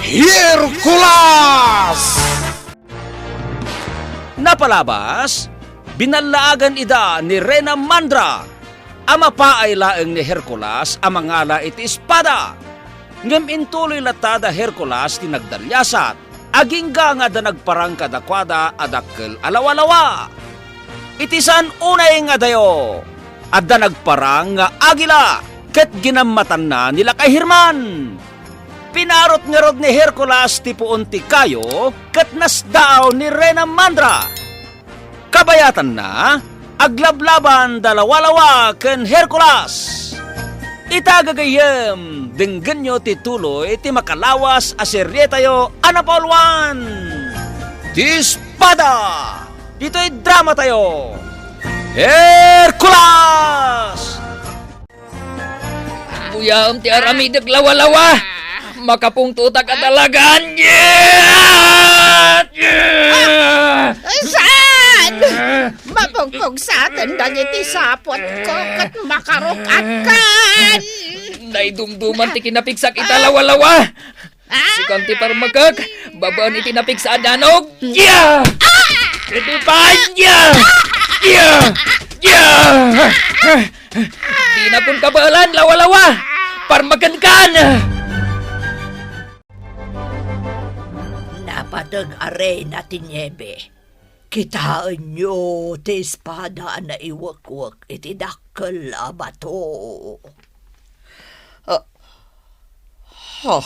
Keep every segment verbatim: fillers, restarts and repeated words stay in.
Hercules! Napalabas, binallaagan ida ni Reyna Mandra a mapaay laeng ni Hercules a mangala iti espada. Ngem intuloy latta da Hercules ti nagdaliasat, agingga nga adda nagparang kadakuada a dakkel a lawalawa. Iti saan unay nga dayo, adda nagparang nga agila ket ginammatanna ni Lakay Herman. Pinarot ngarud ni Hercules ti puon ti kayo ket nasdaaw ni Reyna Mandra. Kabayatanna, aglablaban da Lawalawa ken Hercules. Ita gagayyem, denggenyo ti tuloy ti makalawas a serietayo a napauluan, Ti Espada! Ditoy dramatayo, Hercules! Buyaem ti aramidek, Lawalawa. Makapungtotak a talagan. Saan? Mapungpungsaten dagiti sapotko ket makaruk-atkan. Naidumduman ti kinapigsak ita, Lawalawa. Sikan ti parmekek, babaen iti napigsa a danum. Yeah! Iti panya! Yeah! Yeah! Dinakon kabaelan, Lawalawa! Parmekenkan! Napateg a Reyna ti Niebe. Kitaenyo ti espada a naiwekwek iti dakkel a bato. Ah, ha,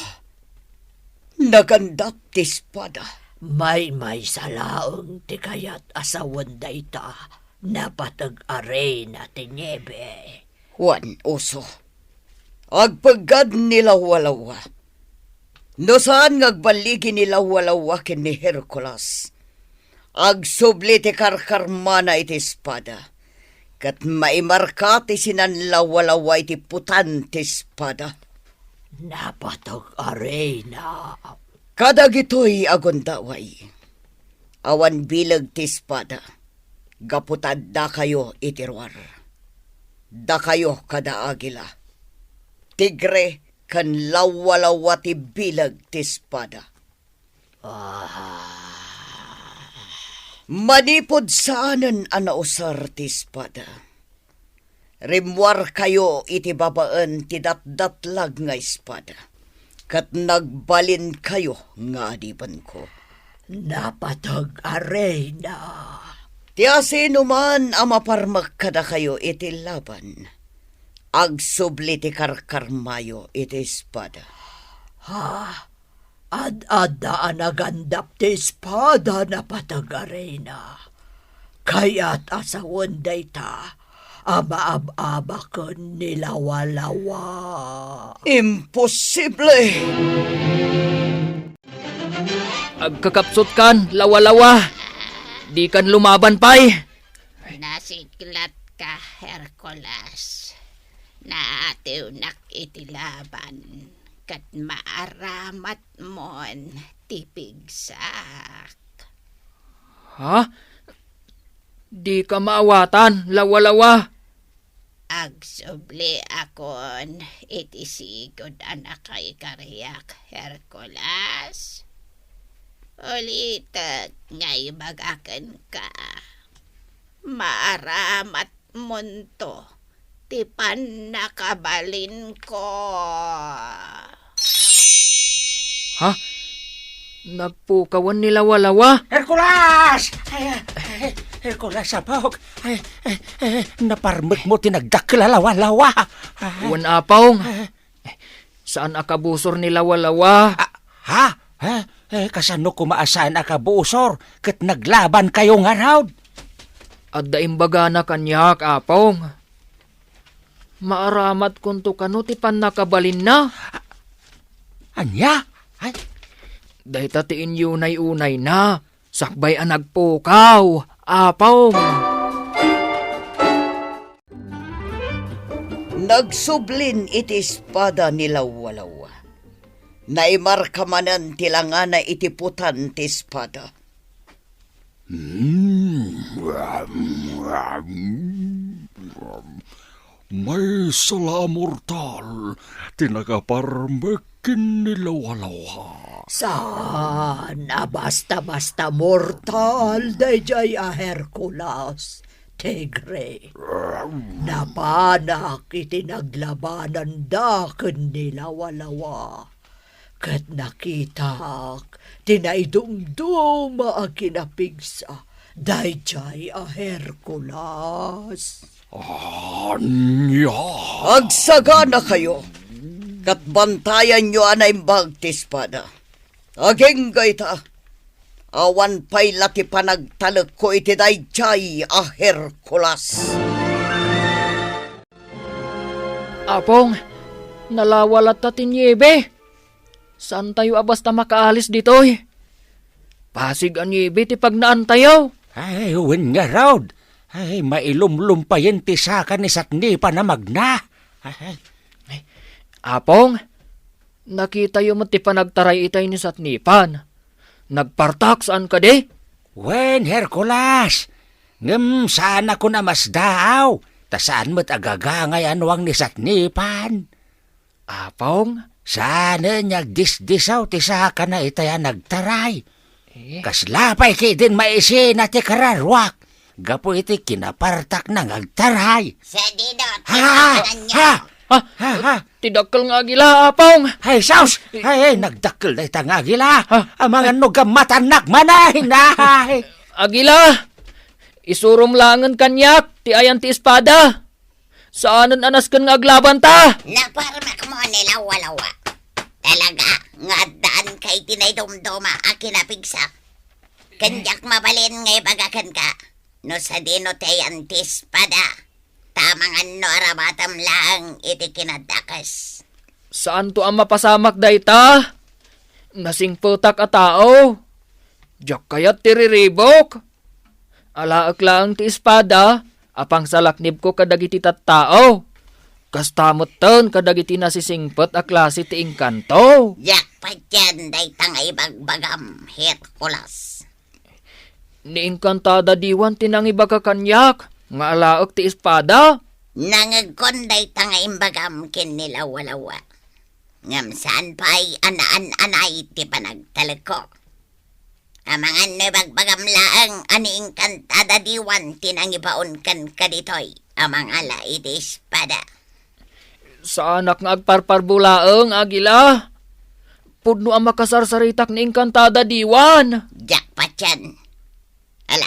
nagandap ti espada. Maymaysa laeng ti kayat a sawen dayta, napateg a Reyna ti Niebe. Wen, uso, agpeggad ni Lawalawa. No saan nga agballigi ni Lawalawa ken ni Hercules, agsubli ti karkarmana iti espada, ket maimarka ti sinan-Lawalawa iti putan ti espada. Napateg a Reyna. Kadagitoy a gundaway, awan bileg ti espada, gapu ta addakayo iti ruar. Dakayo kada agila, tigre, ken Lawalawa ti bileg ti espada. Ah. Manipud saanen a nausar ti espada, rimmuarkayo iti babaen ti datdatlag nga espada, ket nagbalinkayo nga adipenko. Napateg a Reyna. Ti asinoman a maparmek kadakayo iti laban, agsubli ti karkarmayo iti espada. Ha? Ad-adda a nagandap ti espada, napateg a Reyna. Kayat a sawen dayta a maab-abaken ni Lawalawa. Imposible! Agkakapsutkan, Lawalawa. Dikan lumaban pay. Nasiglatka, Hercules. Naatiwnak iti laban, ket maaramatmon ti pigsak. Ha? Dika maawatan, Lawalawa. Agsubli akon iti sigud a nakaikariak, Hercules. Ulitek nga ibaga kenka, maaramatmonto ti pannakabalinko. Ha? Nagpukawan ni Lawalawa? Hercules! Ay, ay, Hercules, apok. Ay, ay, ay, naparmekmo ti nagdakkel a Lawalawa. Ay. Wen, Apong. Ay. Saan a kabusor ni Lawalawa. Ah, ha? Ha? Eh, kasano koma a saan a kabusor ket naglabankayo ngarud? Adda imbagana kaniak, Apong. Maaramatkonto kano ti pannakabalinna. Ania? Ay. Dayta ti inyunay-unayna, sakbay a nagpukaw, Apong. Nagsublin iti espada ni Lawalawa. Naimarka manen ti langana iti putan ti espada. Hmm. Maysa la a mortal ti nakaparmek ken ni Lawalawa. Saan a basta-basta mortal daydiay a Hercules, Tigre. Napanak iti naglabananda ken ni Lawalawa. Ket nakitak ti naidumduma a kinapigsa daydiay a Hercules. Ania? Agsaganakayo, ket bantayanyo a naimbag ti espada. Agingga ita, awan pay la ti panagtalekko iti daydiay a Hercules. Apong, nalawa latta ti niebe. Saantayo a basta makaalis ditoy. Pasig a niebe ti pagnaantayo. Ay, wen ngarud. Ay, mailumlumpayen ti saka ni Satnipan a magna. Ay. Apong, nakitayo met ti panagtaray itay ni Satnipan. Nagpartak, saan kadi? Wen, Hercules. Ngem saanakon a masdaaw, ta saan met a gagangay a nuang ni Satnipan. Apong? Saanen nga agdisdisaw ti sakana itay a nagtaray. Eh? Kasla pay ketdin maisina ti kararuak gapu iti kinapartakna nga agtaray. Sadino, ha, ha, ha, ha, ha, ha. Ti dakkel nga agila, Apong. Ay, sus! Ay, ay, nagdakkel dayta nga agila. Ha? Amangan no gammatannak man, ay, nay. Agila, isurom laengen kaniak ti ayan ti espada. Saanen a nasken nga aglabanta. Naparmekmo ni Lawalawa. Talaga nga addaanka iti naidumduma a kinapigsa. Ken diak mabalin nga ibaga kenka no sadino ti ayan ti espada. Ta amangan no arabatem laeng iti kinadakes. Saanto a mapasamak dayta. Nasingpetak a tao. Diak kayat ti riribuk. Alaek laeng ti espada a pangsalaknibko kadagiti tattao. Kasta metten kadagiti nasisingpet a klase ti engkanto. Diak patien dayta nga ibagbagam, Hercules. Ni Encantada Diwan ti nangibaga kaniak nga alaek ti espada. Nangegkon dayta nga imbagam ken ni Lawalawa. Ngem saan pay a naan-anay ti panagtalekko. Amangan no ibagbagam laeng a ni Encantada Diwan ti nangibaon kenka ditoy a mangala iti espada. Saanak nga agparparbo laeng, Agila. Pudno a makasarsaritak ni Encantada Diwan. Diak patien. Ala,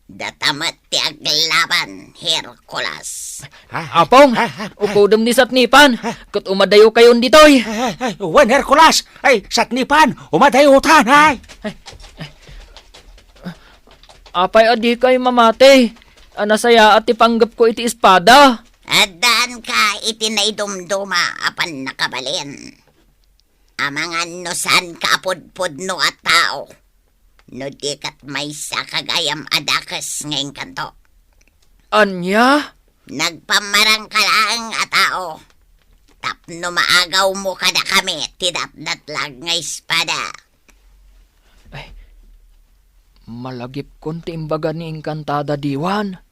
data met ti aglaban, Hercules. Ha? Apong, ha, ha, ha. Ukodem ni Satnipan, ha? Ket umadayokayon ditoy. Ha, ha, ha. Wen, Hercules. Ay, Satnipan, umadayotan, ay. Apay a dikay mamati a nasayaat ti panggepko iti espada? Addaanka iti naidumduma a pannakabalin. Amangan no saanka a pudpudno a tao, no di ket maysa ka gayam a dakes nga engkanto. Ania? Nagpammarangka laeng a tao tapno maagawmo kadakami ti datdatlag nga espada. Ay, malagipkon ti imbaga ni Encantada Diwan.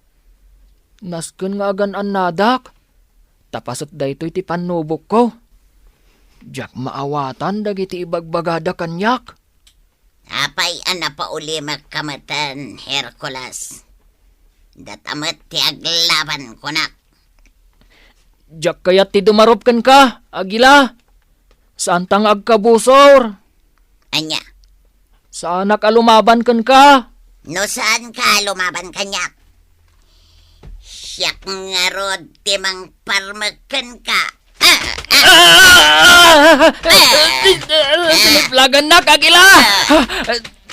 Nasken nga agan-annadak, ta paset daytoy ti pannubokko. Diak maawatan dagiti ibagbagada kaniak. Apay a napaulimekka metten, Hercules? Data met ti aglaban, kunak. Diak kayat ti dumarup kenka, Agila. Saanta nga agkabusor. Ania? Saanak a lumaban kenka. No saanka a lumaban kaniak, siak ngarud ti mangparmek kenka. Ah! Ah! Ah! Siniplagannak, Agila! Ah!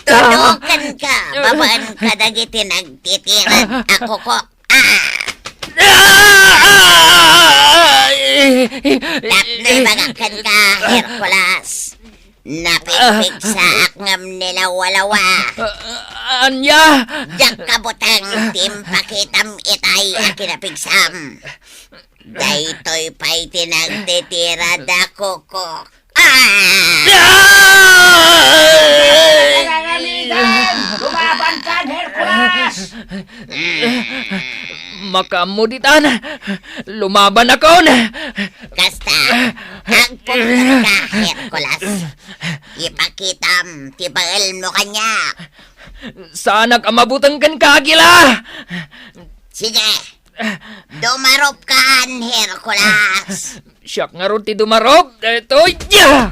Tunukenka babaen kadagiti nagtitirad a kukok. Ah! Ah! Tapno ibagak kenka, Hercules. Napigpigsaak ngem ni Lawalawa. Ah, ania? Diak kabuteng ti impakitam itay a kinapigsam. Daytoy pay ti nagtitirad a kukok. Ah! Lumaban kan, Hercules! Makaammo ditan. Lumabanakon. Kasta. Agpumter ka, Hercules. Ipakitam ti baelmo kaniak. Saanak a mabuteng kenka, Agila! Sige, dumarupkan, Hercules. Siak ngarud ti dumarup, daytoy. Ya!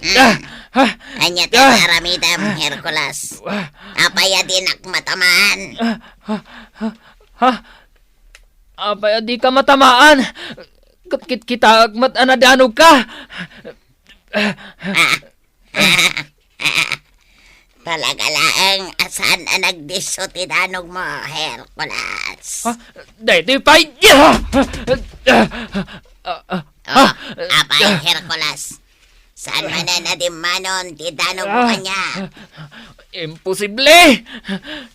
Mm. Ania ti aramidem, Hercules? Apay a dinak matamaan? Ha? Apay a dika matamaan? Ket kitkitaek met a nadanogka. Talaga laeng a saan a nagdisso ti danogmo, Hercules. Ha? Daytoy pay. Ah, ah, ah, ah, Oh, apay, Hercules? Saan manen a dimmanon ti danogmo kaniak? Imposible!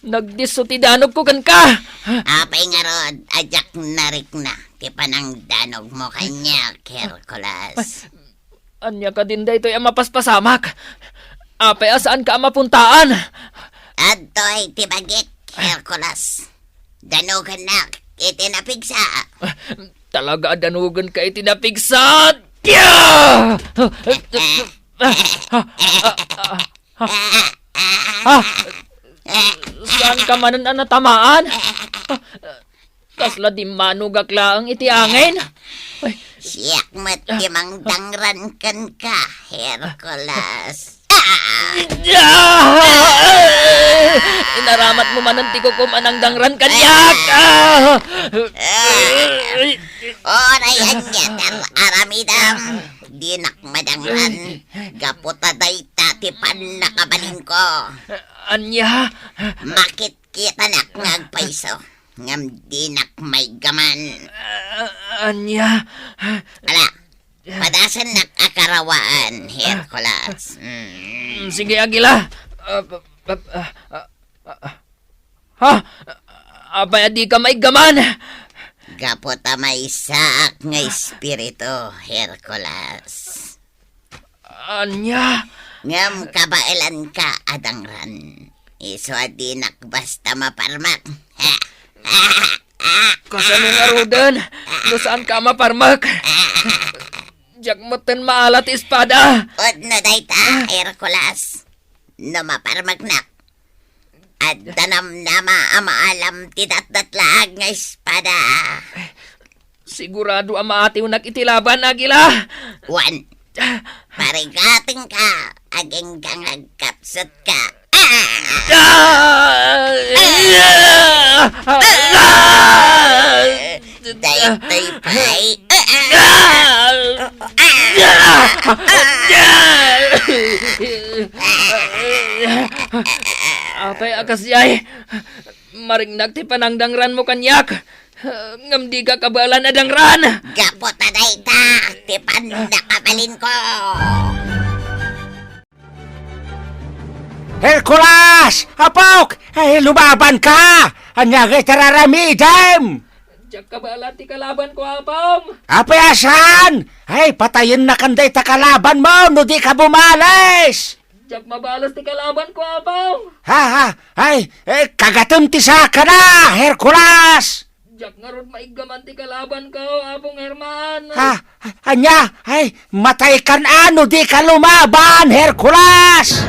Nagdisso ti danogko kenka! Apay ngarud a diak narikna ti panangdanogmo kaniak, Hercules? Ania kadin daytoy a mapaspasamak? Apay a saanka a mapuntaan? Adtoy ti bagik, Hercules. Danogennak iti napigsa. Talaga a danogenka iti napigsa? Tia! Ha? Saanka manen a natamaan? Kasla dimmanogak laeng iti angin? Ay. Siak met ti mangdangran kenka, Hercules. Ah! Inaramatmo manen ti kukom a nangdangran kaniak. Ah! Uray ania ti aramidem, dinak madangran. Gapu ta dayta ti pannakabalinko. Ania? Makitkitanak nga agpayso, ngem dinak maiggaman. Ah, ania? Ala, padasennak a karawaan, Hercules. Mm. Mm, sige, Agila. Ah, pa-, pa-, ah, ah, ah, ah. Ha? Apay a dika maiggaman? Gapu ta maysaak nga espiritu, Hercules. Ania? Ngem kabaelanka a dangran. Isu a dinak basta maparmek. Kasano ngaruden no saanka a maparmek? Diak metten maala ti espada. Pudno dayta, Hercules. No maparmeknak, adda namnama a maalam ti datdatlaag nga espada. Sigurado a maatiwnak iti laban, Agila. Wen, parigatengka, agingga nga agkapsutka. Ah! Ah! Ah! Daytoy pay. Ah! Apay a kasdiay, mariknak ti panangdangranmo kaniak, ngem dika kabaelan a dangran. Gapu ta dayta ti pannakabalinko. Hercules! Apok! Ay, lumabanka! Ania ngay ti aramidem? Diak kabaelan ti kalabanko, Apong. Apay a saan? Ay, patayennakan dayta kalabanmo no dika bumalis! Diak mabalis ti kalabanko, Apong. Ha, ha? Ay, eh, kagatem ti sakana, Hercules! Diak ngarud maiggaman ti kalabanko, Apong Herman. Ha? Ania? Ay, mataykan a no dika lumaban, Hercules!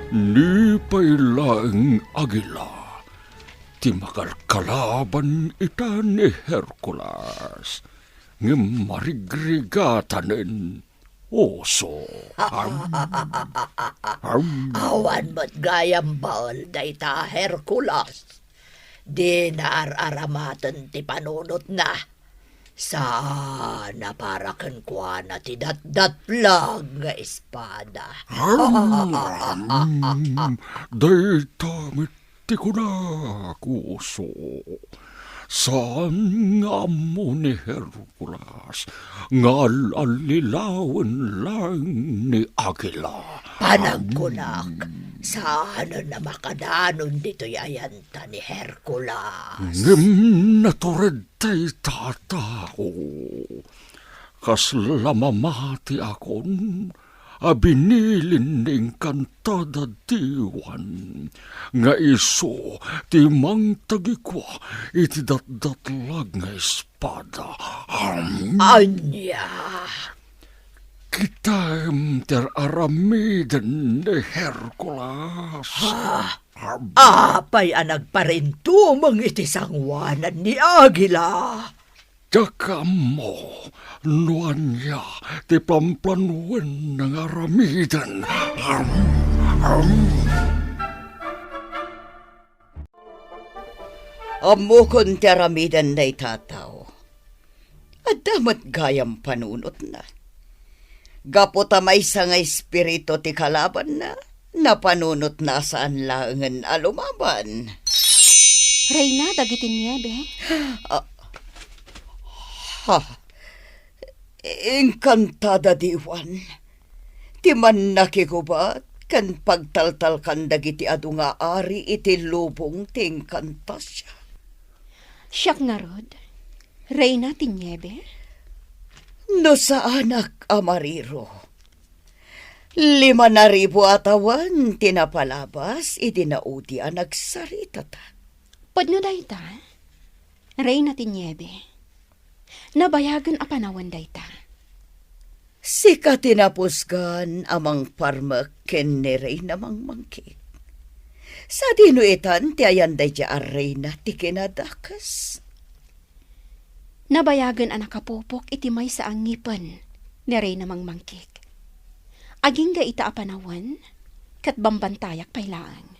Ni pay laeng Agila ti makalkalaban ita ni Hercules, ngem marigrigatanen. Oso. Am. Am. Awan met gayam bael dayta, Hercules. Dina ar-aramaten ti panunotna. Saan a para kenkuana ti datdatlag nga espada. Am, am. Dayta met ti kunak, Oso. Saan nga ammo ni Hercules nga al-allilawen laeng ni Agila. Panagkunak, saanen a makadanon ditoy ayanta ni Hercules. Ngem natured dayta a tao. Kasla mamatiakon a binilin ni Encantada Diwan nga isu ti mangtagikua iti datdatlag nga espada. Am. Ania? Kitaem ti ar-aramiden ni Hercules. Ah, apay a nagparintumeng iti sanguanan ni Agila? Diak ammo no ania ti planplanuenna nga aramiden. Am, am. Ammokon ti aramiden dayta a tao. Adda met gayam panunotna. Gapu ta maysa nga espiritu ti kalabanna, napanunotna a saan laengen a lumaban. Reyna dagiti niebe. Ah, ha. Encantada Diwan, ti mannakigubat ken pagtaltalkan dagiti adu nga ari iti lubong ti Encantasia. Siak ngarud, Reyna ti Niebe? No saanak a mariro, lima na ribu a tawen ti napalabas idi naudi a nagsaritata. Pudno dayta, Reyna ti Niebe. Nabayagen a panawen dayta. Sika ti napusgan a mangparmek ken ni Reyna Mangmangkik. Sadino itan ti ayan daydiay a reyna ti kinadakes? Nabayagen a nakapupok iti maysa a ngipen ni Reyna Mangmangkik. Agingga ita a panawen, ket bambantayak pay laeng.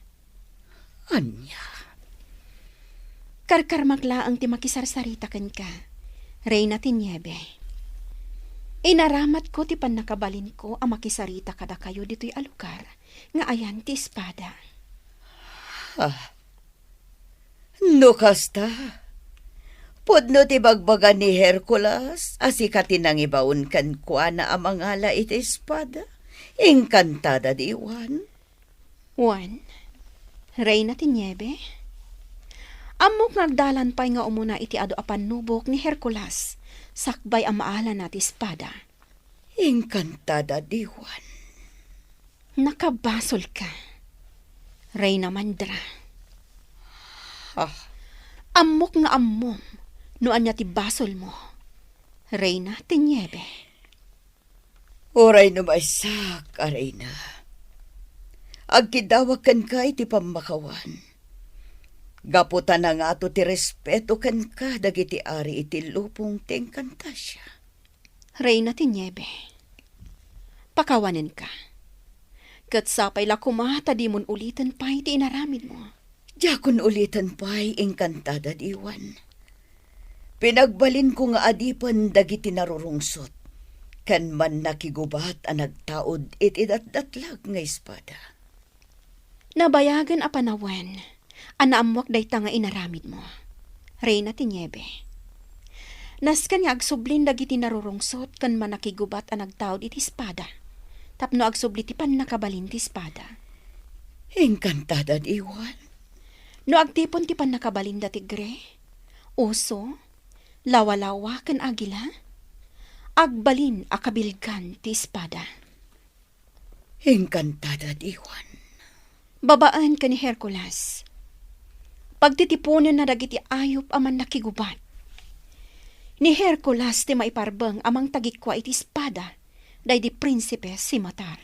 Ania? Karkarmak laeng ti makisarsarita kenka, Reyna ti Niebe. Inaramatko ti pannakabalinko a makisarita kadakayo ditoy a lugar nga ayan ti espada. Ah, no kasta, pudno ti bagbaga ni Hercules a sika ti nangibaon kenkuana a mangala iti espada, Encantada Diwan. Wen, Reyna ti Niebe, ammok nga agdalan pay nga umuna iti adu a pannubok ni Hercules sakbay a maalana ti espada. Encantada Diwan. Nakabasolka, Reyna Mandra. Ah. Ammok nga ammom no ania ti basolmo, Reyna ti Niebe. Uray no maysak a reyna, agkiddawak kenka iti pammakawan. Gapu ta nangato ti respeto kenka dagiti ari iti lubong ti Encantasia. Reyna ti Niebe, pakawanenka. Ket sapay la koma ta dimon uliten pay ti inaramidmo. Diakon uliten pay, Encantada Diwan. Pinagbalinko nga adipen dagiti narurungsot ken mannakigubat a nagtaud iti datdatlag nga espada. Nabayagen a panawen a naammoak dayta nga inaramidmo, Reyna ti Niebe. Nasken nga agsublin dagiti narurungsot ken mannakigubat a nagtaud iti espada tapno agsubli ti pannakabalin ti espada. Encantada Diwan. No agtipon ti pannakabalinda tigre, uso, lawalawa ken agila, agbalin a kabilgan ti espada. Encantada Diwan. Babaen ken ni Hercules, pagtitiponenna dagiti ayup a mannakigubat. Ni Hercules ti maiparbeng a mangtagikua iti espada daydi Prinsipe Scimitar.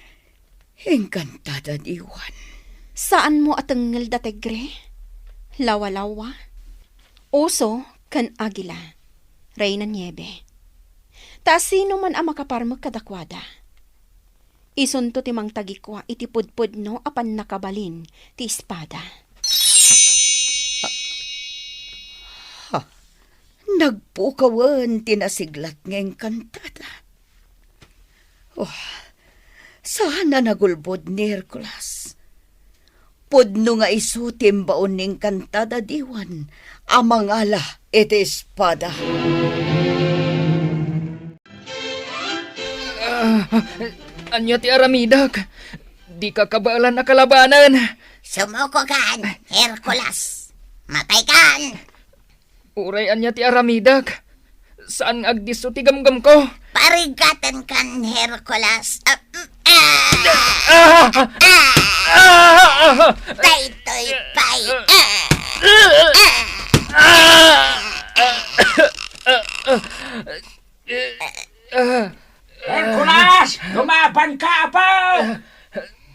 Encantada Diwan. Saanmo a tengngelda tigre, lawalawa, uso ken agila, Reyna Niebe. Ta sino man a makaparmek kadakuada, isunto ti mangtagikua iti pudpudno a pannakabalin ti espada. Ha, nagpukawen ti nasiglat nga Encantada. Oh, saan a nagulbod ni Hercules. Pudno nga isu ti imbaon ni Encantada Diwan a mangala iti espada. Ah, ania ti aramidek? Dika kabaelan a kalabanen. Sumukokan, Hercules. Mapaykan. Uray ania ti aramidek, saan nga agdisso ti gamgamko. Parigatenkan, Hercules. Ah, mm, ah! Ah! Ah! Daytoy pay. Ah! Ah! Ah! Hercules! Lumaban ka, apo!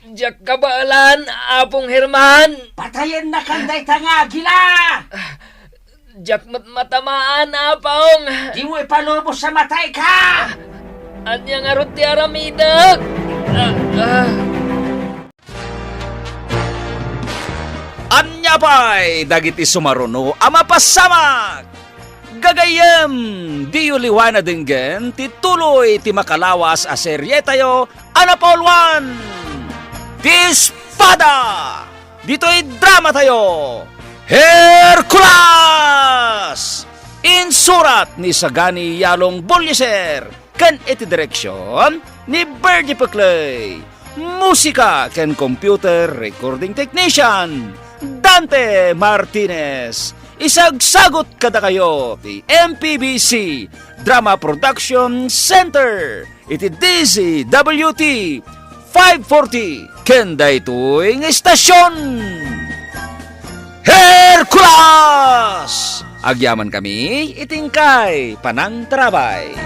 Diak kabaelan, Apong Herman! Patayennakan dayta nga agila! Diak met matamaan, Apong! Dimo ipalubos a matayka! Ania ngarud ti aramidek? Ah, ah. Ania pay dagiti sumaruno a mapasamak? Gagayyem, diyo liwan a denggen ti tuloy ti makalawas a serietayo a napauluan, Ti Espada! Ditoy dramatayo, Hercules! Insurat ni Sagani Yalong Bolliser ken iti direksion ni Bernie Peclay. Musika ken computer recording technician, Dante Martinez. Isagsagut kadakayo ti M P B C Drama Production Center iti D Z W T five forty ken daytoy nga istasyon, Hercules! Agyaman kami iti inkay panangtarabay.